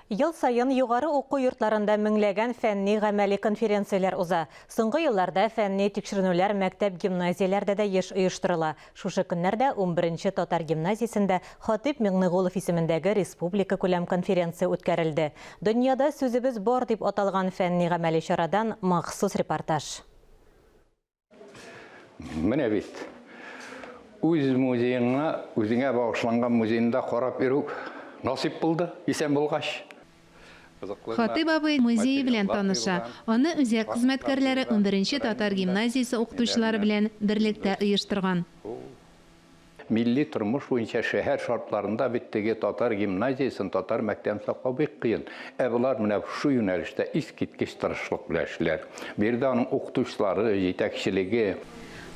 Ел саен югары уку йортларында меңләгән фәнни-гамәли конференцияләр уза. Соңгы елларда фәнни тикшеренүләр мәктәп-гимназияләрдә дә еш оештырыла. Шушы көннәрдә унберенче татар гимназиясендә Хатыйп Миңнегулов исемендәге республикакүләм конференция үткәрелде. Дөньяда сүзебез бар дип аталган фәнни-гамәли чарадан махсус репортаж. Менә бит үз музееңа, үзеңә багышланган музеенда карап йөрү насыйп булды, исән булгач. Хатыйп абый музее белән таныша. Аны үзәк хезмәткәрләре унберенче татар гимназиясе укытучылары белән берлектә оештырган. Милли тормыш буенча шәһәр шартларында бит теге татар гимназиясен, татар мәктәбен саклау бик кыен. Ә болар менә шу юнәлештә искиткеч тырышлык белән эшлиләр. Биредә аның укытучылары, җитәкчелеге.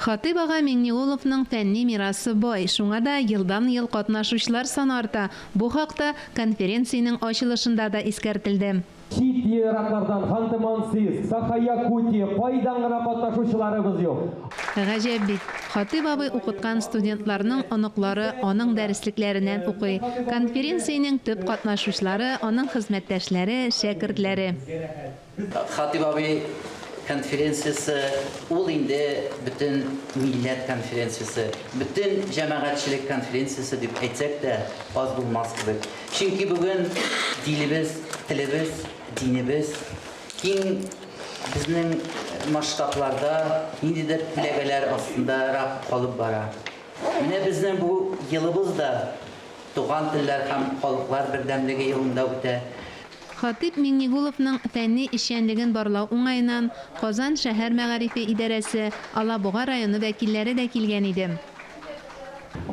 Хатыйп ага Миңнегуловның фәнни мирасы бай, шуңа да елдан-ел катнашучылар саны арта. Бу хакта конференциянең ачылышында да искәртелде. Чит ераклардан, Ханты-Мансийск, Саха-Якутия, кайдан гына катнашучыларыбыз юк. Гаҗәп бит, Хатыйп абый укыткан студентларның оныклары аның дәреслекләреннән укый. Конференциянең төп катнашучылары, аның хезмәттәшләре, шәкертләре. Хатыйп абый конференциясе ул инде бөтен милләт конференциясе, бөтен җәмәгатьчелек конференциясе дип әйтсәк тә аз булмас кебек. Чөнки бүген дилебез, телебез, динебез киң безнең масштабларда ниндидер күләгәләр астындарак калып бара. Менә безнең бу елыбыз да Туган телләр һәм халыклар бердәмлеге елында үтә. Хатыйп Миңнегуловның фәнни эшчәнлеген барлау уңаеннан Казан шәһәр мәгарифе идарәсе, Алабуга районы вәкилләре дә килгән иде.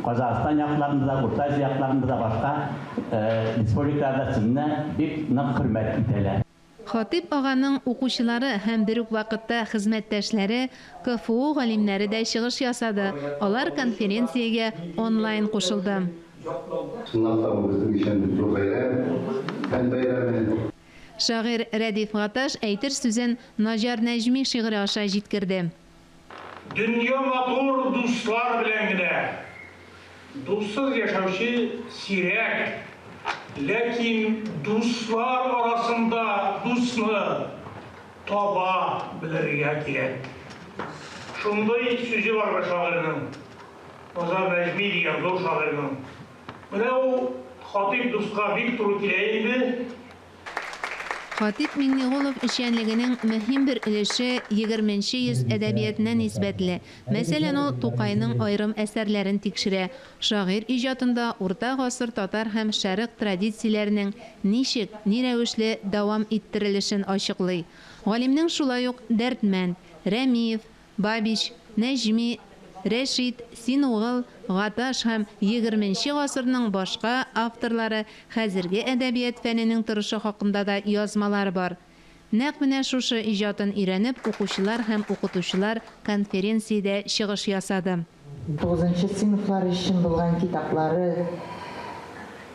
Казахстан якларында да, Урта Азия якларында да, башка республикаларда сезне бик нык хөрмәт итәләр. Хатыйп аганың укучылары һәм бер үк вакытта хезмәттәшләре, КФУ галимнәре дә чыгыш ясады, алар конференциягә онлайн кушылды. Чынлап та, бу безнең өчен зур бәйрәм, фән бәйрәме. Шагыйрь Рәдиф Гаташ әйтер сүзен Наҗар Нәҗми шигыре аша җиткерде. Дөнья матур дуслар белән генә. Дуссыз яшәүче сирәк. Ләкин дуслар арасында дусны таба белергә кирәк. Шундый сүзе бар бер шагыйрьнең. Назар Нәҗми дигән зур шагыйрьнең. Менә ул Хатыйп дуска бик туры килә инде. Хатип Миңнегулов эшчәнлегенең мөһим бер өлеше егерменче йөз әдәбиятына нисбәтле. Мәсәлән, ул Тукайның аерым әсәрләрен тикшерә, шагыйрь иҗатында урта гасыр татар һәм шәрык традицияләренең ничек, ни рәвешле дәвам иттерелешен ачыклый. Галимнең шулай ук Дәрдмәнд, Рәмиев, Бабич, Нәҗми, Рәшит, Син угыл, Гаташ һәм егерменче гасырның башка авторлары хәзерге әдәбият фәненең торышы хакында да язмалары бар. Нәкъ менә шушы иҗатын өйрәнеп, укучылар һәм укытучылар конференциядә чыгыш ясады. Тугызынчы сыйныфлар өчен булган китаплары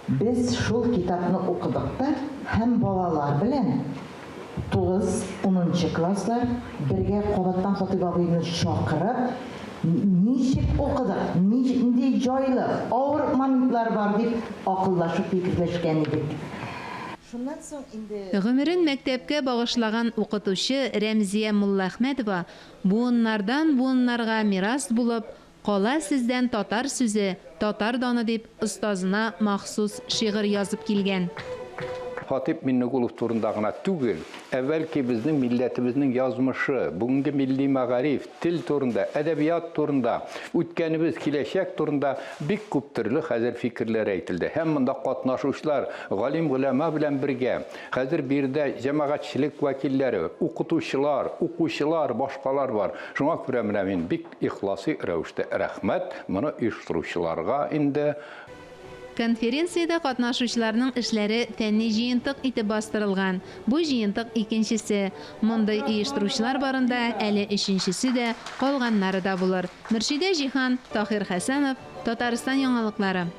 Без шул китапны укыдык та һәм балалар белән, тугыз, унынчы класслар, бергә кабаттан Хатыйп абыйны чакырып, ничек укыдык, нинди җайлы, авыр моментлар бар дип акыллашып фикерләшкән идек. Шуннан соң инде. Гомерен мәктәпкә багышлаган укытучы Рәмзия Муллаәхмәтова буыннардан-буыннарга мирас булып кала сездән татар сүзе, татар даны дип остазына махсус шигырь язып килгән. Хатыйп Миннегулов турында гына түгел, ә бәлки безнең милләтебезнең язмышы, бүгенге милли мәгариф, тел турында, әдәбият турында, үткәнебез, киләчәк турында бик күп төрле хәзер фикерләр әйтелде. Һәм монда катнашучылар, галим-голәмә белән бергә, хәзер биредә җәмәгатьчелек вәкилләре, укытучылар, укучылар, башкалар бар. Шуңа күрә менә мин бик Ихласи рәвештә рәхмәт моны оештыручыларга инде. Конференциядә катнашучыларның эшләре фәнни җыентык итеп бастырылган. Бу җыентык икенчесе. Мондый оештыручылар барында әле өченчесе дә, калганнары да булыр. Мөршидә Җиһан, Таһир Хәсәнов, Татарстан яңалыклары.